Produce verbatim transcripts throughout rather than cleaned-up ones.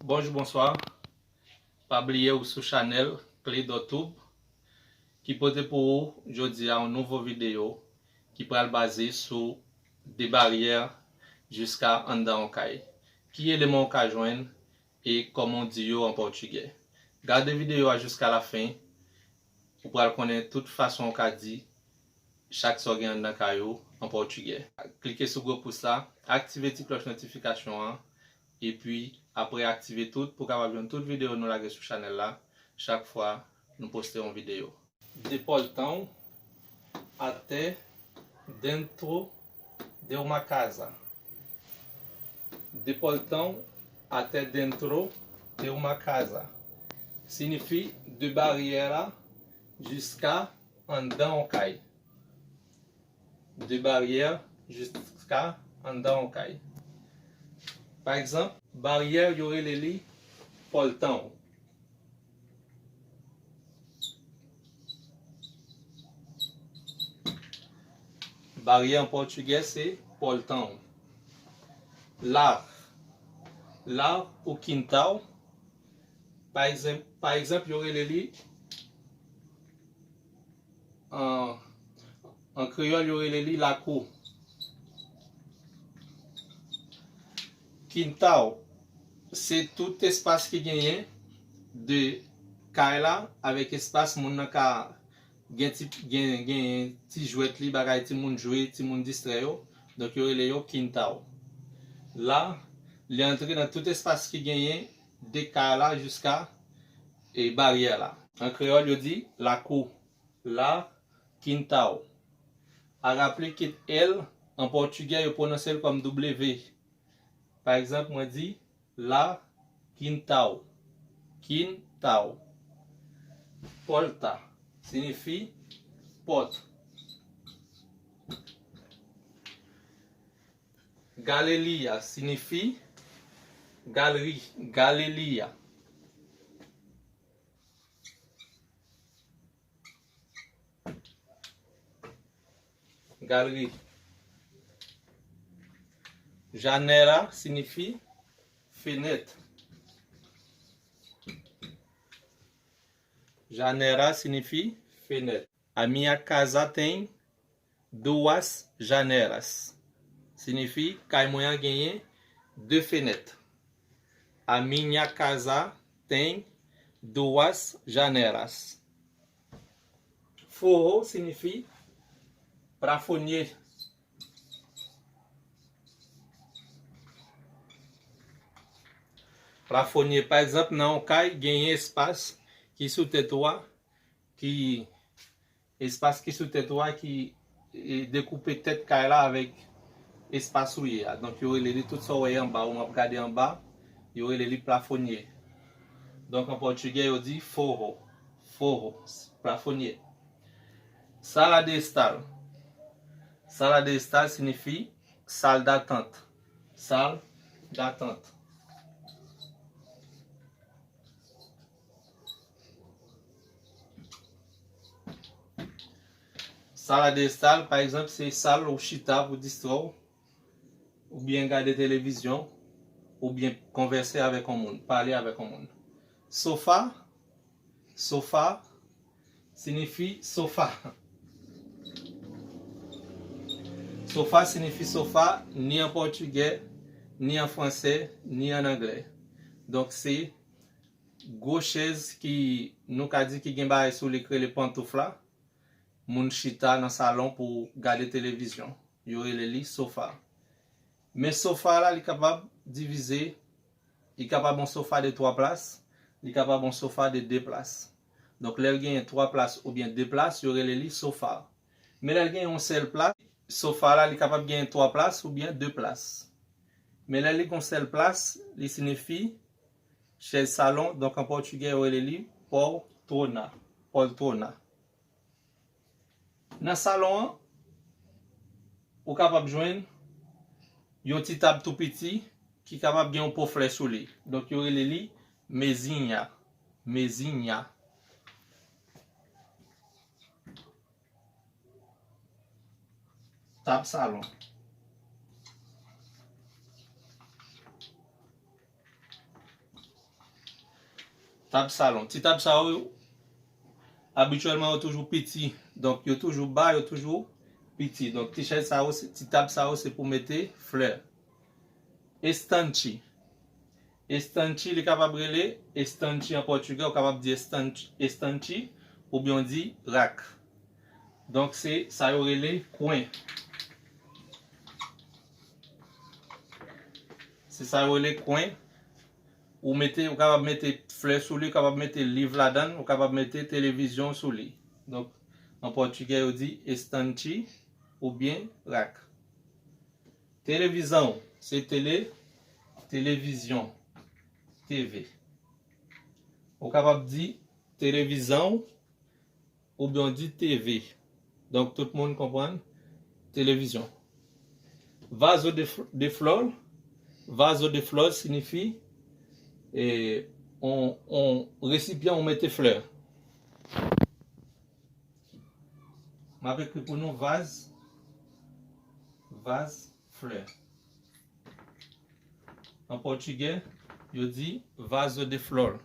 Bonjou, bonswa. Pa bliye ou sou chanèl Clédor Tube ki pote pou ou jodi a yon nouvo videyo ki pral baze sou de baryè jiska anndan yon kay. Ki eleman w ka jwenn e kòman w di yo an pòtigè. Gade videyo a jiska lafen, ou pral konnen tout fason w ka di chak sa w gen anndan kay ou an pòtigè. Klike sou gwo pous la, aktive ti klòch notifikasyon an, epi apre aktive tout pou w kapab jwenn tout videyo nou lage sou chanèl la chak fwa nou poste yon videyo. De portão até dentro de uma casa. De portão até dentro de uma casa. Siyifi de baryè la jiska anndan yon kay. De baryè jiska anndan yon kay. Pa egzanp, baryè yo rele li portão. Baryè an pòtigè se portão. Lar. Lar ou quintal. Pa egzanp, pa egzanp, yo rele li, an, an kreyòl, yo rele li lakou. Quintal, se tout espas ki genyen de kay la avèk espas moun nan ka gen ti, gen, gen ti jwèt li, bagay timoun jwe, timoun distrè yo. Donk, yo rele yo quintal. La, li antre nan tout espas ki genyen de kay la jiska, e, baryè la. An kreyòl, yo di lakou, la, quintal. A raple ke L, an pòtigè, yo pwononse l kòm W. Pa egzanp, mwen di, la quintal. Quintal. Porta siyifi pòt. Galeria siyifi galri, galeria. Galri. Janela siyifi fenèt. Janela siyifi fenèt. A minha casa tem duas janelas. Siyifi kay mwen an genyen de fenèt. A minha casa tem duas janelas. Forro siyifi plafonye. Plafonye, pa egzanp, nan yon kay, genyen espas ki sou tèt ou a, ki, espas ki sou tèt ou a ki, e, dekoupe tèt kay la avèk espas ou ye a. Donk, yo rele li tout sa w wè anba, ou m ap gade anba, yo rele li plafonye. Donk, an pòtigè, yo di forro. Forro, plafonye. Sala de estar. Sala de estar siyifi sal datant. Sal datant. Sala de estar, pa egzanp, se sal ou chita pou distrè w, oubyen gade televizyon, oubyen konvèse avèk yon moun, pale avèk yon moun. Sofa, sofa siyifi sofa. Sofa siyifi sofa, ni an pòtigè, ni an fransè, ni an anglè. Donk, se gwo chèz ki, nou ka di, ki gen bagay sou li k rele pantouf la. Moun chita nan salon pou gade televizyon. Yo rele li sofa. Men sofa la, li kapab divize, li kapab yon sofa de twa plas, li kapab yon sofa de de plas. Donk, lè l genyen twa plas oubyen de plas, yo rele li sofa. Men lè l genyen yon sèl plas, sofa la, li kapab genyen twa plas oubyen de plas. Men lè li gen yon sèl plas, li siyifi chèz salon, donk an pòtigè, yo rele li poltrona. Poltrona. Nan salon an, ou kapab jwenn yon ti tab tou piti ki kapab gen yon po flè sou li. Donk, yo rele li mezinha. Mezinha. Tab salon. Tab salon. Ti tab sa yo, abityèlman, yo toujou piti. Donk, yo toujou ba, yo toujou piti. Donk, ti chèz sa yo, se- ti tab sa yo, se pou mete flè. Estante. Estante, li kapab rele estante an pòtigè, ou kapab di estante, estante, oubyen w di rak. Donk, se sa yo rele kwen. Se sa yo rele kwen. Ou mete, ou kapab mete flè sou li, ou kapab mete liv ladan l, ou kapab mete televizyon sou li. Donk, an pòtigè, yo di estante oubyen rak. Televisão, se tele, televizyon, T V. Ou kapab di televizão oubyen w di T V. Donk, tout moun konprann televizyon. Vaso de, f- de flor, vaso de flor siyifi e, on, on resipyan ou mete flè. M ap ekri pou nou vaz, vaz flè. An pòtigè, yo di vaso de flor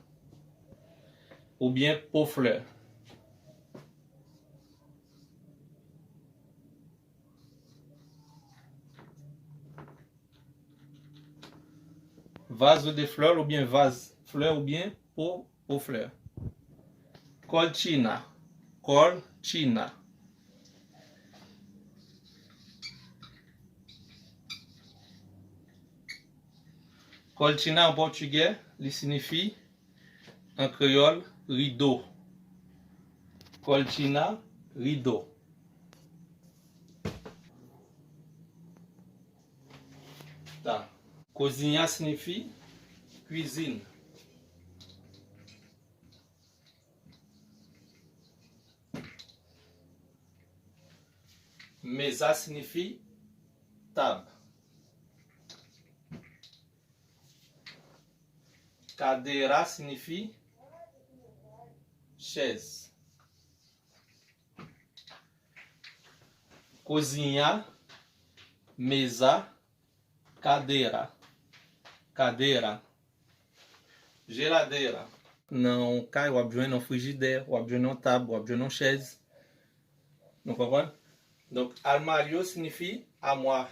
oubyen po flè. Vaso de flor oubyen vaz flè oubyen po, po flè. Kòltina, kòltina. Kòltina an pòtigè, li siyifi an kreyòl rido. Kòltina, rido. Ta. Kozinha siyifi kwizin. Meza siyifi tab. Kadeira siyifi chèz. Kozinha, meza, kadeira. Kadeira. Jeladeira. Nan yon kay, w ap jwenn yon frijidè, w ap jwenn yon tab, w ap jwenn yon chèz. Nou konprann? Donk, armário siyifi amwa.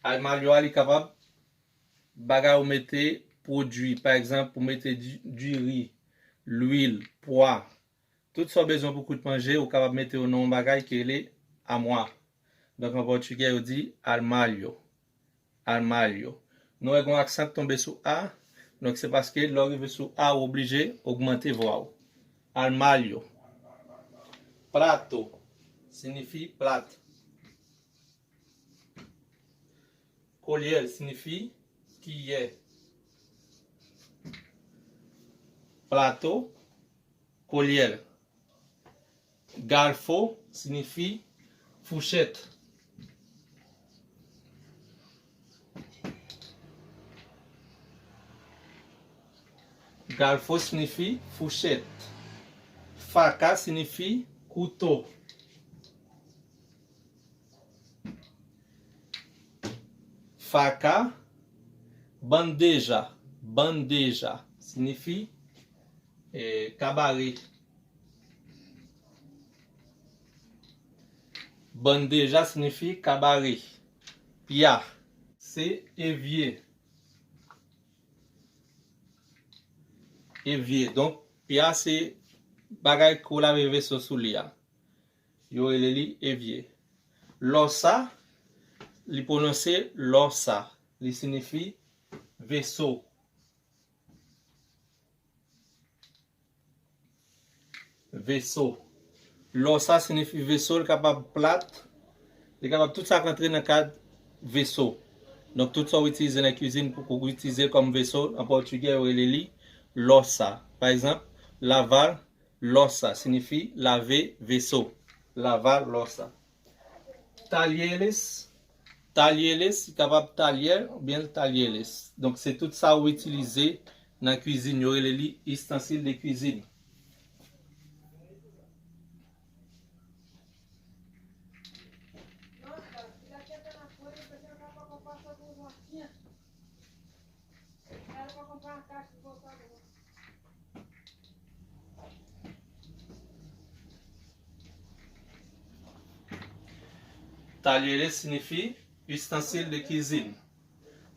Armário a, li kapab bagay ou mete pwodui. Pa egzanp, ou mete di- diri, lwil, pwa. Tout sa w bezwen pou kwit manje, ou kapab mete yo nan yon bagay ki rele amwa. Donk, an pòtigè, yo di armário. Armário. Nou wè gen yon aksan k tonbe sou a. Donk, se paske lè w rive sou a, ou oblije ogmante vwa w. Armário. Prato siyifi plat. Colher siyifi kiyè. Prato, colher. Garfo siyifi fouchèt. Garfo siyifi fouchèt. Faca siyifi kouto. Faca, bandeja. Bandeja siyifi, eh, kabare. Bandeja siyifi kabare. Pia se evye. Evye. Donk, pia se bagay ke w lave veso sou li a. Yo rele li evye. Louça, li pwononse louça. Li siyifi veso. Veso. Louça siyifi veso, li kapab plat, li kapab tout sa k rantre nan kad veso. Donk, tout sa w itilize nan kwizin pou, pou w itilize l kòm veso, an pòtigè, yo rele li louça. Pa egzanp, lavar louça siyifi lave veso. Lavar louça. Talheres, talheres, li kapab talher oubyen talheres. Donk, se tout sa ou itilize nan kwizin. Yo rele li istansil de kwizin. Talyere siyifi ustansil de kwizin.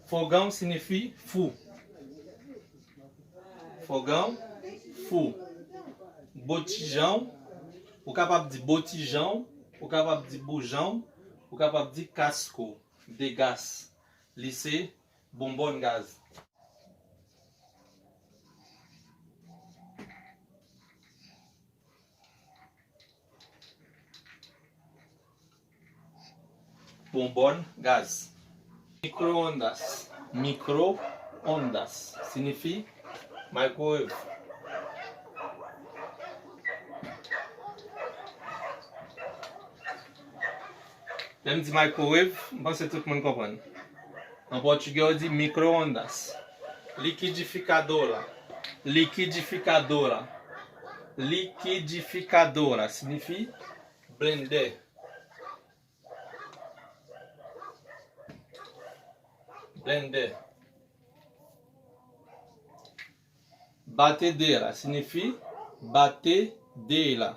Fogan siyifi fou. Fogan, fou. Botijan, ou kapab di botijan, ou kapab di boujan, ou kapab di kasko, degas, li se bonbòn gaz. Bonbòn gaz. Microondas. Microondas siyifi microwave. Lè m di microwave, m panse tout moun konprann. An pòtigè, yo di microondas. Liquidificadora. Liquidificadora. Liquidificadora siyifi blendè. Blendè. Batedera siyifi batedera.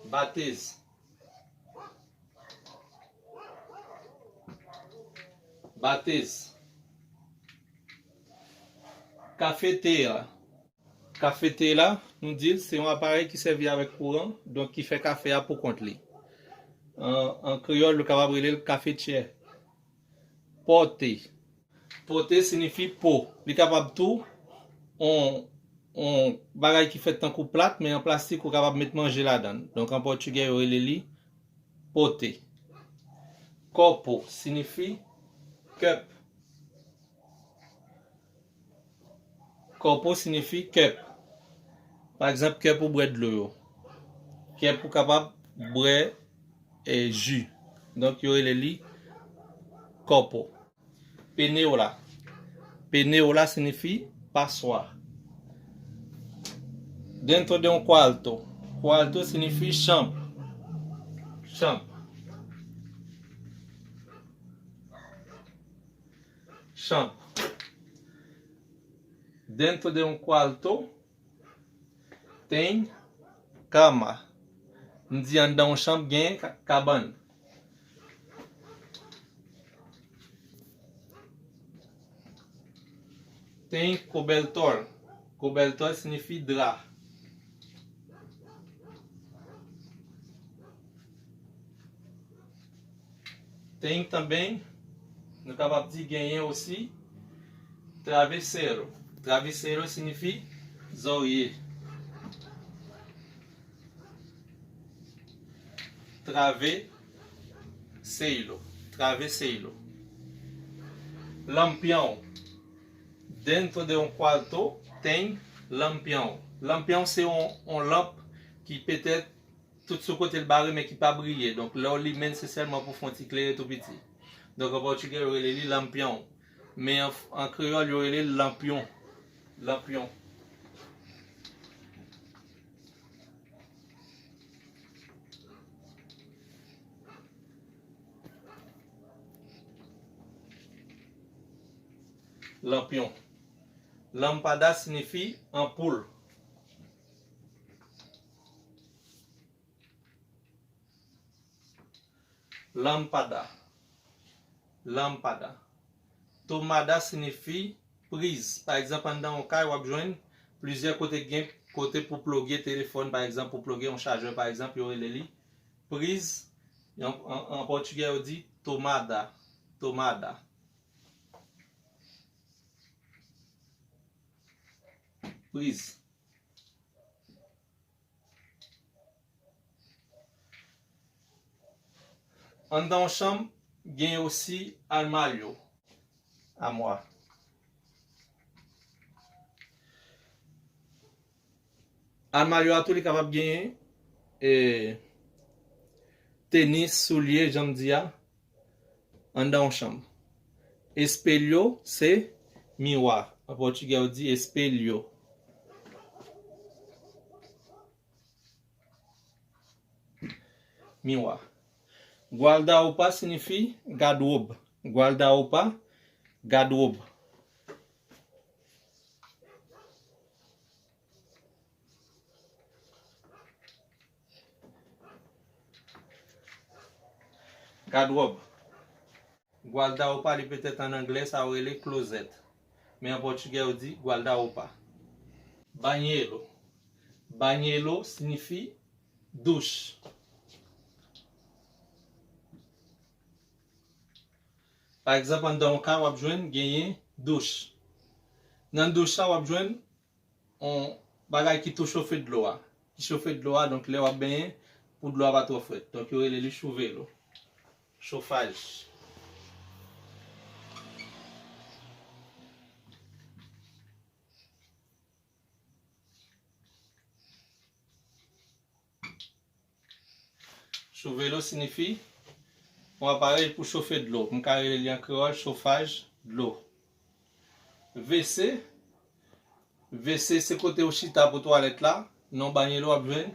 Batez. Batez. Kafetera. Kafetera, nou di l se yon aparèy ki sèvi avèk kouran, donk ki fè kafe a pou kont li. An, an kreyòl, nou kapab rele l kafetyè. Pòte. Pòte siyifi po. Li kapab tou on, on bagay ki fèt tankou plat, men an plastik ou kapab met manje ladan l. Donk, an pòtigè, yo rele li pote. Kòpo siyifi kèp. Kòpo siyifi kèp. Pa egzanp, kèp ou bwè dlo yo. Kèp ou kapab bwè, e, ji. Donk, yo rele li kòpo. Peneola. Peneola siyifi paswa. Dentro de un cuarto. Cuarto siyifi chanm. Chanm. Chanm. Dentro de un cuarto tem cama. M di anndan yon chanm gen ka-, kabann. Tem cobertor. Cobertor siyifi dra. Tem também, nou kapab di genyen osi, travesero. Travesero siyifi zòrye. Travesero. Travesero. Lampião. Dentro de um quarto tem lampião. Lampião se yon, yon lanp ki petèt tout sou kote l bare, men ki pa briye. Donk, lè w limen l, se sèlman pou fè yon ti klere tou piti. Donk, an pòtigè, yo rele li lampião. Men an, an kreyòl, yo rele l lanpyon. Lanpyon. Lanpyon. Lâmpada siyifi anpoul. Lâmpada. Lâmpada. Tomada siyifi priz. Pa egzanp, anndan yon kay, w ap jwenn plizyè kote ki gen kote pou ploge telefòn, pa egzanp, pou ploge yon chajè, pa egzanp, yo rele li priz. An, an, an pòtigè, yo di tomada. Tomada. Priz. Anndan yon chanm, gen osi armário, amwa. Armário a tou, li kapab genyen, e, tenis, soulye, jan m di a, anndan yon chanm. Espelho se miwa. An pòtigè, yo di espelho. Miwa. Guarda-roupa siyifi gadwob. Guarda-roupa, gadwob. Gadwòb. Guarda-roupa, li petèt an anglè, sa yo rele closet. Men an pòtigè, yo di guarda-roupa. Banheiro. Banheiro siyifi douch. Pa egzanp, anndan yon kay, w ap jwenn genyen douch. Nan douch sa, w ap jwenn yon bagay ki tou chofe dlo a. Ki chofe dlo a, donk lè w ap benyen, pou dlo a pa twò frèt. Donk yo rele li chuveiro. Chofaj. Chuveiro siyifi yon aparèy pou chofe dlo. M ka rele li an kreyòl chofaj dlo. WC, WC se kote ou chita pou twalèt la. Nan banheiro w ap jwenn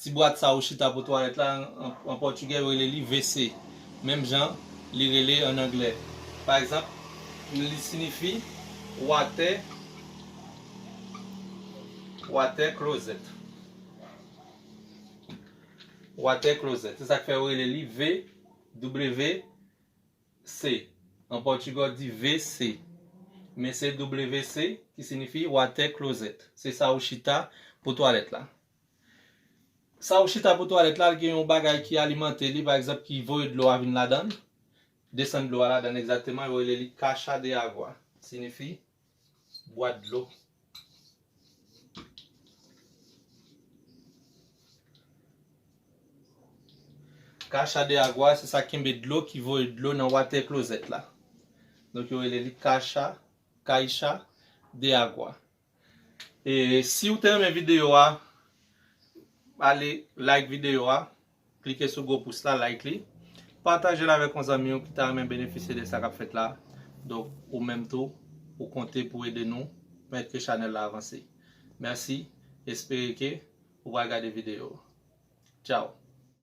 ti bwat sa ou chita pou twalèt la, an, an pòtigè, yo rele li WC. Menm jan li rele an anglè. Pa egzanp, li siyifi water, water closet. Water closet. Se sa k fè yo rele li V W C. An pòtigè, yo di V C. Men se W C ki siyifi water closet. Se sa ou chita pou twalèt la. Sa ou chita pou twalèt la, gen yon bagay ki alimante li, pa egzanp, ki voye dlo a vin ladan l, desann dlo a ladan l egzakteman, yo rele li caixa de água. Siyifi bwat dlo. Caixa de água, se sa k kenbe dlo, ki voye dlo nan water closet la. Donk, yo rele li caixa, caixa de água. E si w te renmen videyo a, ale like videyo a, klike sou gwo pous la, like li. Pataje l avèk yon zanmi w ki ta renmen benefisye de sa k ap fèt la. Donk, ou menm tou, ou konte pou ede nou, pèmèt ke chanèl la avanse. Mèsi, espere ke ou pral gade videyo. Tchao.